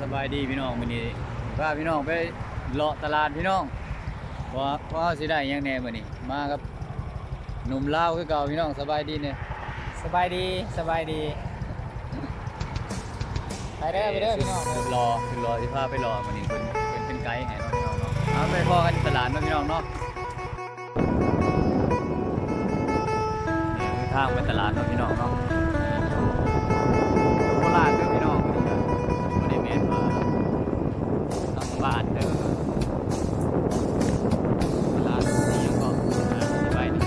ສະບາຍດີພີ່ນ້ອງ, ມື້ນີ້ພາພີ່ນ້ອງໄປເລາະຕະຫຼາດພີ່ນ້ອງ ວ່າ ວ່າເຮົາຊິໄດ້ຫຍັງແດ່ມື້ນີ້. ມາກັບໜຸ່ມລາວຄືເກົ່າພີ່ນ້ອງ. ສະບາຍດີແດ່. ສະບາຍດີ ສະບາຍດີ. ໄປເດີ ໄປເດີພີ່ນ້ອງ. ຂຶ້ນລໍ ຂຶ້ນລໍ ຊິພາໄປລໍມື້ນີ້. ເພິ່ນ ເພິ່ນເປັນໄກໃຫ້ເນາະພີ່ນ້ອງເນາະ. ເອົາ ໄປພໍ້ກັນຕະຫຼາດເນາະພີ່ນ້ອງເນາະ. ນີ້ຄືທາງໄປຕະຫຼາດເນາະພີ່ນ້ອງເນາະ. ໂຄລາດເດີພີ່ນ້ອງ, ບໍ່ໄດ້ແມ່ນວ່າທາງບ້ານເດີ. ໂຄລາດອີ່ຫຍັງເກາະ ອ່າ ໄປນະ.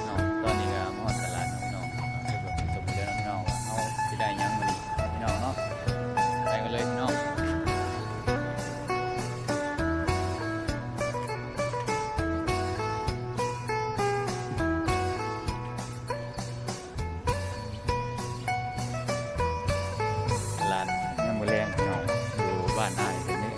ເນາະ ຕອນນີ້ກໍມາຮອດຕະຫຼາດເນາະພີ່ນ້ອງ. ເຮົາໄປເບິ່ງສົມມຸດເດີເນາະພີ່ນ້ອງ ວ່າເຮົາຊິໄດ້ຫຍັງມື້ນີ້ເນາະພີ່ນ້ອງເນາະ. ໄປກັນເລີຍພີ່ນ້ອງ. ຕະຫຼາດຍາມມື້ແລງພີ່ນ້ອງ ຢູ່ບ້ານອ້າຍເພິ່ນນີ້.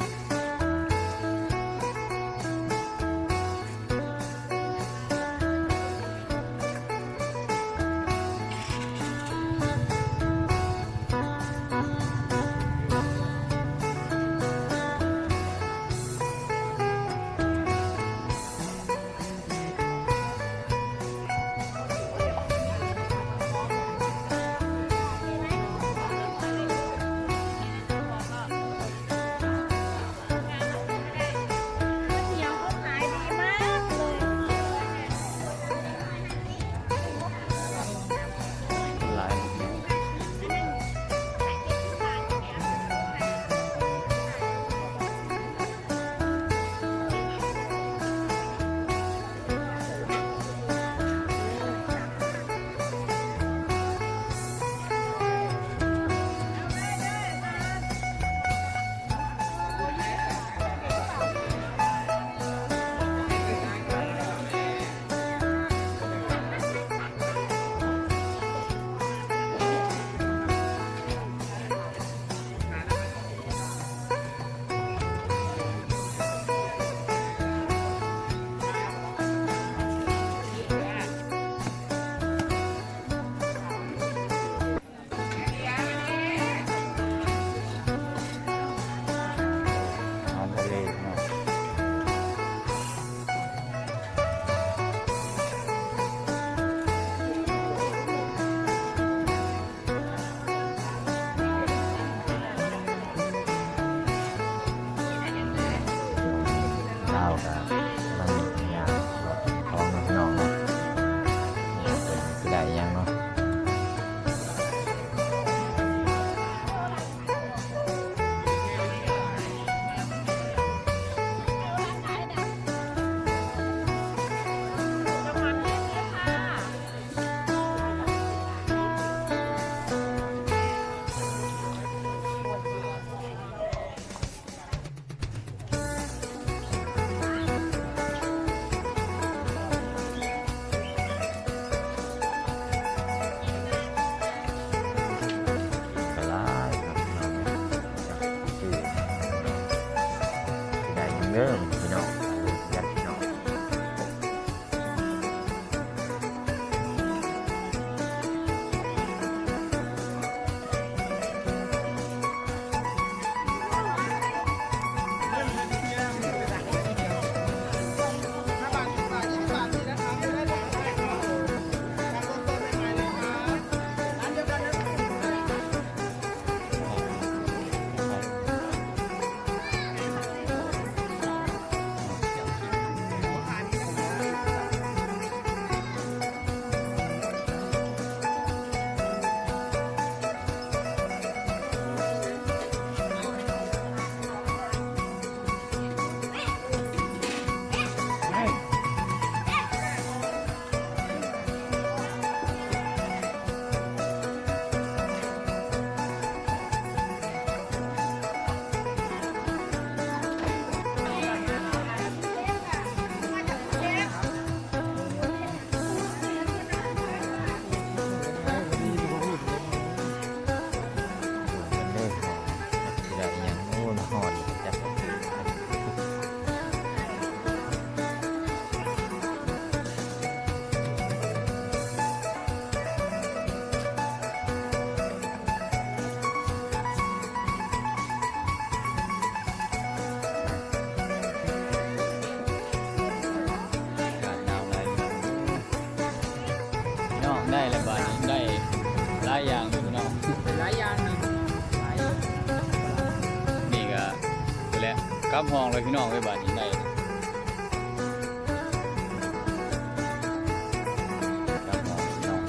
ອາຫານທະເລເນາະ. ລາວກະກຳລັງຍ່າງເລາະຂອງເນາະພີ່ນ້ອງເນາະ. ນີ້ເພິ່ນຊິໄດ້ຫຍັງເນາະ. ກະຫຼາຍຄັກພີ່ນ້ອງ. ຊິໄດ້ຫຍັງເດີພີ່ນ້ອງ ຍາດພີ່ນ້ອງ. ເ ນ້ອງ ໄດ້ແລ້ວບາດນີ້ ໄດ້ຫຼາຍຢ່າງຢູ່ພີ່ນ້ອງ ໄດ້ຫຼາຍຢ່າງນະ ນີ້ກະ ແຫຼະ ກັບຫ້ອງເລີຍພີ່ນ້ອງເອີຍ ບາດນີ້ໄດ້ ກັບຫ້ອງພີ່ນ້ອງ.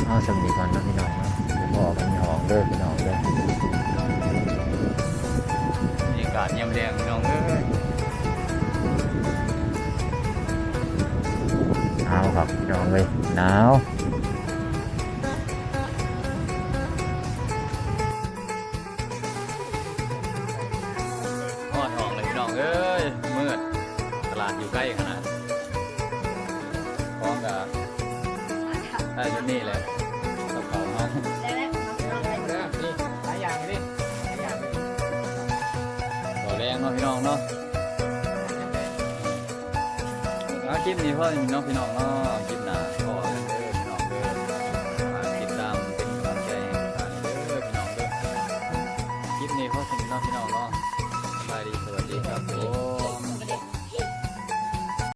ເອົາສ່ຳນີ້ກ່ອນເນາະພີ່ນ້ອງເນາະ ໄປພໍ້ກັນຢູ່ຫ້ອງເດີພີ່ນ້ອງເດີ. ບັນຍາກາດຍາມແລງພີ່ນ້ອງເອີຍ ໜາວຄັກພີ່ນ້ອງເອີຍ ໜາວ. ຮອດຫ້ອງແລ້ວພີ່ນ້ອງເອີຍ ມືດ ຕະຫຼາດຢູ່ໃກ້ຂະໜາດ ຂອງກະໄດ້ເທົ່ານີ້ແຫຼະ ກັບເຂົ້າເຮົາ ເດີ ນີ້ ຫຼາຍຢ່າງເດ້ ຫຼາຍຢ່າງເດ້ ເຂົ້າແລງເນາະພີ່ນ້ອງເນາະ. ເອົາ ຄລິບນີ້ພໍເນາະພີ່ນ້ອງເນາະ ຄລິບໜ້າພໍ້ກັນເດີພີ່ນ້ອງເດີ ຝາກຕິດຕາມເປັນກຳລັງໃຈໃຫ້ກັນເດີພີ່ນ້ອງເດີ. ຄລິບນີ້ພໍເນາະພີ່ນ້ອງ